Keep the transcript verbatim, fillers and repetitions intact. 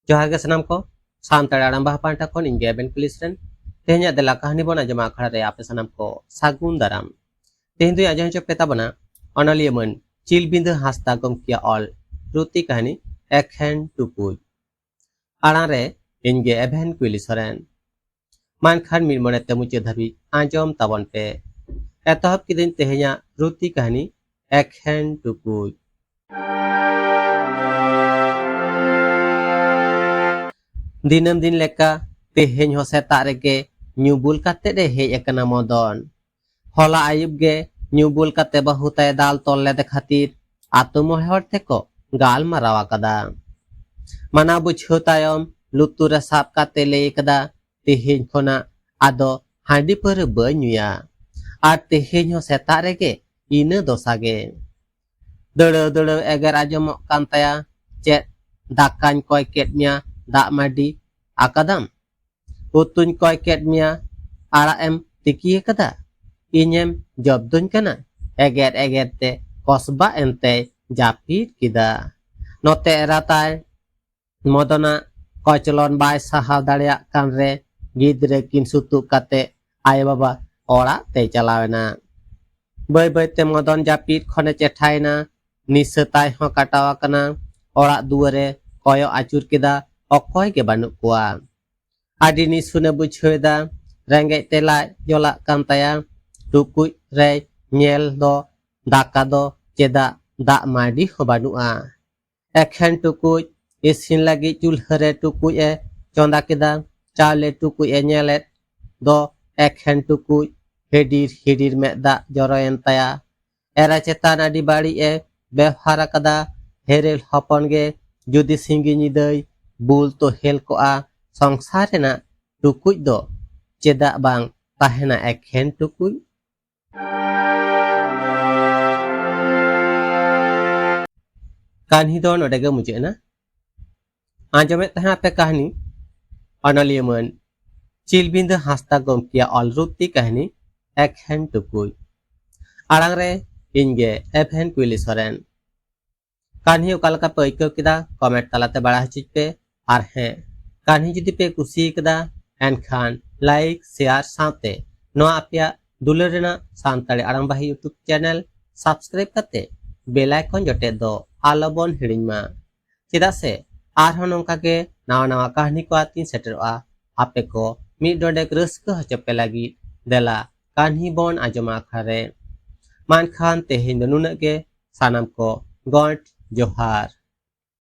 ᱡᱚᱦᱟᱨ ᱜᱮ ᱥᱟᱱᱟᱢ ᱠᱚ᱾ ᱥᱟᱱᱛᱟᱲ ᱟᱲᱟᱝ ᱵᱟᱦᱟ ᱯᱟᱦᱴᱟ ᱠᱷᱚᱱ ᱤᱧ ᱜᱮ ᱮᱵᱷᱮᱱ ᱠᱩᱞᱤᱥ ᱨᱮᱱ ᱛᱮᱦᱮᱧᱟᱜ ᱫᱮᱞᱟ ᱠᱟᱹᱦᱱᱤ ᱵᱚᱱ ᱟᱸᱡᱚᱢᱟ ᱟᱠᱷᱲᱟ ᱨᱮ ᱟᱯᱮ ᱥᱟᱱᱟᱢ ᱠᱚ ᱥᱟᱹᱜᱩᱱ ᱫᱟᱨᱟᱢ᱾ ᱛᱮᱦᱮᱧ ᱫᱚᱧ ᱟᱸᱡᱚᱢ ᱦᱚᱪᱚ ᱯᱮ ᱛᱟᱵᱚᱱᱟ ᱚᱱᱚᱞᱤᱭᱟᱹ ᱢᱟᱹᱱ ᱪᱤᱞᱵᱤᱸᱫᱟᱹ ᱦᱟᱸᱥᱫᱟ ᱜᱚᱢᱠᱮᱭᱟᱜ ᱚᱞ ᱨᱩᱛᱤ ᱠᱟᱹᱦᱱᱤ ᱮᱠᱷᱮᱱ ᱴᱩᱠᱩᱡ᱾ ᱟᱲᱟᱝ ᱨᱮ ᱤᱧ ᱜᱮ ᱮᱵᱷᱮᱱ ᱠᱩᱭᱞᱤ ᱥᱚᱨᱮᱱ᱾ ᱢᱟ ᱮᱱᱠᱷᱟᱱ ᱢᱤᱫ ᱢᱚᱱᱮ ᱛᱮ ᱢᱩᱪᱟᱹᱫ ᱫᱷᱟᱹᱵᱤᱡ ᱟᱸᱡᱚᱢ ᱛᱟᱵᱚᱱ ᱯᱮ᱾ ᱮᱛᱚᱦᱚᱵ ᱠᱤᱫᱟᱹᱧ ᱛᱮᱦᱮᱧᱟᱜ ᱨᱩᱛᱤ ᱠᱟᱹᱦᱱᱤ ᱮᱠᱷᱮᱱ ᱴᱩᱠᱩᱡ᱾ ᱫᱤᱱᱟᱹᱢ ᱫᱤᱱ ᱞᱮᱠᱟ ᱛᱮᱦᱮᱧ ᱦᱚᱸ ᱥᱮᱛᱟᱜ ᱨᱮᱜᱮ ᱧᱩ ᱵᱩᱞ ᱠᱟᱛᱮᱫ ᱮ ᱦᱮᱡ ᱟᱠᱟᱱᱟ ᱢᱚᱫᱚᱱ᱾ ᱦᱚᱞᱟ ᱟᱹᱭᱩᱵ ᱜᱮ ᱧᱩ ᱵᱩᱞ ᱠᱟᱛᱮ ᱵᱟᱹᱦᱩ ᱛᱟᱭ ᱫᱟᱞ ᱛᱚᱞ ᱞᱮᱫᱮ ᱠᱷᱟᱹᱛᱤᱨ ᱟᱛᱳ ᱢᱚᱬᱮ ᱦᱚᱲ ᱛᱮᱠᱚ ᱜᱟᱞᱢᱟᱨᱟᱣ ᱟᱠᱟᱫᱟ᱾ ᱢᱟᱱᱟᱣ ᱵᱩᱡᱷᱟᱹᱣ ᱛᱟᱭᱚᱢ ᱞᱩᱛᱩᱨ ᱨᱮ ᱥᱟᱵ ᱠᱟᱛᱮ ᱞᱟᱹᱭ ᱟᱠᱟᱫᱟ, "ᱛᱮᱦᱮᱧ ᱠᱷᱚᱱᱟᱜ ᱟᱫᱚ ᱦᱟᱺᱰᱤ ᱯᱟᱹᱣᱨᱟᱹ ᱵᱟᱹᱧ ᱧᱩᱭᱟ, ᱟᱨ ᱛᱮᱦᱮᱧ ᱦᱚᱸ ᱥᱮᱛᱟᱜ ᱨᱮᱜᱮ ᱤᱱᱟᱹ ᱫᱚᱥᱟ ᱜᱮ᱾" ᱫᱟᱹᱲᱟᱹᱣ ᱫᱟᱹᱲᱟᱹᱣ ᱮᱜᱮᱨ ᱟᱸᱡᱚᱢᱚᱜ ᱠᱟᱱ ᱛᱟᱭᱟ, "ᱪᱮᱫ ᱫᱟᱠᱟᱧ ᱠᱚᱭ ᱠᱮᱫ ᱢᱮᱭᱟ, ᱫᱟᱜ ᱢᱟᱹᱰᱤ ᱟᱠᱟᱫᱟᱢ? ᱩᱛᱩᱧ ᱠᱚᱭ ᱠᱮᱫ ᱢᱮᱭᱟ, ᱟᱲᱟᱜ ᱮᱢ ᱛᱤᱠᱤ ᱟᱠᱟᱫᱟ? ᱤᱧᱮᱢ ᱡᱚᱵᱫᱩᱧ ᱠᱟᱱᱟ?" ᱮᱜᱮᱨ ᱮᱜᱮᱨ ᱛᱮ ᱠᱚᱥᱵᱟ ᱮᱱᱛᱮᱭ ᱡᱟᱹᱯᱤᱫ ᱠᱮᱫᱟ᱾ ᱱᱚᱛᱮ ᱮᱨᱟ ᱛᱟᱭ ᱢᱚᱫᱚᱱᱟᱜ ᱠᱚᱪᱞᱚᱱ ᱵᱟᱭ ᱥᱟᱦᱟᱣ ᱫᱟᱲᱮᱭᱟᱜ ᱠᱟᱱ ᱨᱮ ᱜᱤᱫᱽᱨᱟᱹ ᱠᱤᱱ ᱥᱩᱛᱩᱜ ᱠᱟᱛᱮ ᱟᱭᱳ ᱵᱟᱵᱟ ᱚᱲᱟᱜ ᱛᱮᱭ ᱪᱟᱞᱟᱣ ᱮᱱᱟ᱾ ᱵᱟᱹᱭ ᱵᱟᱹᱭ ᱛᱮ ᱢᱚᱫᱚᱱ ᱡᱟᱹᱯᱤᱫ ᱠᱷᱚᱱᱮ ᱪᱮᱴᱷᱟᱭᱮᱱᱟ᱾ ᱱᱤᱥᱟᱹ ᱛᱟᱭ ᱦᱚᱸ ᱠᱟᱴᱟᱣ ᱟᱠᱟᱱᱟ᱾ ᱚᱲᱟᱜ ᱫᱩᱣᱟᱹᱨᱮ ᱠᱚᱭᱚᱜ ᱟᱹᱪᱩᱨ ᱠᱮᱫᱟ, ᱚᱠᱚᱭ ᱜᱮ ᱵᱟᱹᱱᱩᱜ ᱠᱚᱣᱟ᱾ ᱟᱹᱰᱤ ᱱᱤᱥᱩᱱᱮ ᱵᱩᱡᱷᱟᱹᱣ ᱮᱫᱟ᱾ ᱨᱮᱸᱜᱮᱡ ᱛᱮ ᱞᱟᱡ ᱡᱚᱞᱟᱜ ᱠᱟᱱ ᱛᱟᱭᱟ᱾ ᱴᱩᱠᱩᱡ ᱨᱮᱭ ᱧᱮᱞ ᱫᱚ ᱫᱟᱠᱟ ᱫᱚ ᱪᱮᱫᱟᱜ ᱫᱟᱜ ᱢᱟᱹᱰᱤ ᱦᱚᱸ ᱵᱟᱹᱱᱩᱜᱼᱟ᱾ ᱮᱠᱷᱮᱱ ᱴᱩᱠᱩᱡ᱾ ᱤᱥᱤᱱ ᱞᱟᱹᱜᱤᱫ ᱪᱩᱞᱦᱟᱹ ᱨᱮ ᱴᱩᱠᱩᱡ ᱮ ᱪᱚᱸᱫᱟ ᱠᱮᱫᱟ᱾ ᱪᱟᱣᱞᱮ ᱴᱩᱠᱩᱡ ᱮ ᱧᱮᱞᱮᱫ ᱫᱚ ᱮᱠᱷᱮᱱ ᱴᱩᱠᱩᱡ᱾ ᱦᱤᱰᱤᱨ ᱦᱤᱰᱤᱨ ᱢᱮᱫ ᱫᱟᱜ ᱡᱚᱨᱚᱭᱮᱱ ᱛᱟᱭᱟ᱾ ᱮᱨᱟ ᱪᱮᱛᱟᱱ ᱟᱹᱰᱤ ᱵᱟᱹᱲᱤᱡ ᱮ ᱵᱮᱣᱦᱟᱨ ᱟᱠᱟᱫᱟ᱾ ᱦᱮᱨᱮᱞ ᱦᱚᱯᱚᱱ ᱜᱮ ᱡᱩᱫᱤ ᱥᱤᱸᱜᱤ ᱧᱤᱫᱟᱹᱭ ᱵᱩᱞ ᱛᱚᱦᱮᱞ ᱠᱚᱜᱼᱟ, ᱥᱚᱝᱥᱟᱨ ᱨᱮᱱᱟᱜ ᱴᱩᱠᱩᱡ ᱫᱚ ᱪᱮᱫᱟᱜ ᱵᱟᱝ ᱛᱟᱦᱮᱱᱟ ᱮᱠᱷᱮᱱ ᱴᱩᱠᱩᱡ? ᱠᱟᱹᱦᱱᱤ ᱫᱚ ᱱᱚᱰᱮ ᱜᱮ ᱢᱩᱪᱟᱹᱫ ᱮᱱᱟ᱾ ᱟᱸᱡᱚᱢᱮᱫ ᱛᱟᱦᱮᱸ ᱟᱯᱮ ᱠᱟᱹᱦᱱᱤ ᱚᱱᱚᱞᱤᱭᱟᱹ ᱢᱟᱹᱱ ᱪᱤᱞᱵᱤᱸᱫᱟᱹ ᱦᱟᱸᱥᱫᱟ ᱜᱚᱢᱠᱮᱭᱟᱜ ᱚᱞ ᱨᱩᱛᱤ ᱠᱟᱹᱦᱱᱤ ᱮᱠᱷᱮᱱ ᱴᱩᱠᱩᱡ᱾ ᱟᱲᱟᱝ ᱨᱮ ᱤᱧ ᱜᱮ ᱮᱵᱷᱮᱱ ᱠᱩᱭᱞᱤ ᱥᱚᱨᱮᱱ᱾ ᱠᱟᱹᱦᱱᱤ ᱚᱠᱟ ᱞᱮᱠᱟ ᱯᱮ ᱟᱹᱭᱠᱟᱹᱣ ᱠᱮᱫᱟ, ᱠᱚᱢᱮᱱᱴ ᱛᱟᱞᱟᱛᱮ ᱵᱟᱲᱟᱭ ᱦᱚᱪᱚᱧ ᱯᱮ᱾ ᱟᱨ ᱦᱮᱸ, ᱠᱟᱹᱦᱱᱤ ᱡᱩᱫᱤ ᱯᱮ ᱠᱩᱥᱤ ᱠᱟᱫᱟ, ᱮᱱᱠᱷᱟᱱ like, share ᱥᱟᱶᱛᱮ ᱱᱚᱣᱟ ᱟᱯᱮᱭᱟᱜ ᱫᱩᱞᱟᱹᱲ ᱨᱮᱱᱟᱜ ᱥᱟᱱᱛᱟᱲᱤ ᱟᱲᱟᱝ ᱵᱟᱦᱤ YouTube channel subscribe ᱠᱟᱛᱮ bell icon ᱡᱚᱴᱮᱫ ᱫᱚ ᱟᱞᱚᱵᱚᱱ ᱦᱤᱲᱤᱧ ᱢᱟ᱾ ᱪᱮᱫᱟᱜ ᱥᱮ ᱟᱨᱦᱚᱸ ᱱᱚᱝᱠᱟ ᱜᱮ ᱱᱟᱣᱟ ᱱᱟᱣᱟ ᱠᱟᱹᱦᱱᱤ ᱠᱚ ᱟᱛᱤᱧ ᱥᱮᱴᱮᱨᱚᱜᱼᱟ, ᱟᱯᱮ ᱠᱚ ᱢᱤᱫ ᱰᱚᱸᱰᱮᱠ ᱨᱟᱹᱥᱠᱟᱹ ᱦᱚᱪᱚ ᱯᱮ ᱞᱟᱹᱜᱤᱫ᱾ ᱫᱮᱞᱟ ᱠᱟᱹᱦᱱᱤ ᱵᱚᱱ ᱟᱸᱡᱚᱢᱟ ᱟᱠᱷᱲᱟ ᱨᱮ᱾ ᱢᱟ ᱮᱱᱠᱷᱟᱱ ᱛᱮᱦᱮᱧ ᱫᱚ ᱱᱩᱱᱟᱹᱜ ᱜᱮ᱾ ᱥᱟᱱᱟᱢ ᱠᱚ ᱜᱚᱸᱰ ᱡᱚᱦᱟᱨ᱾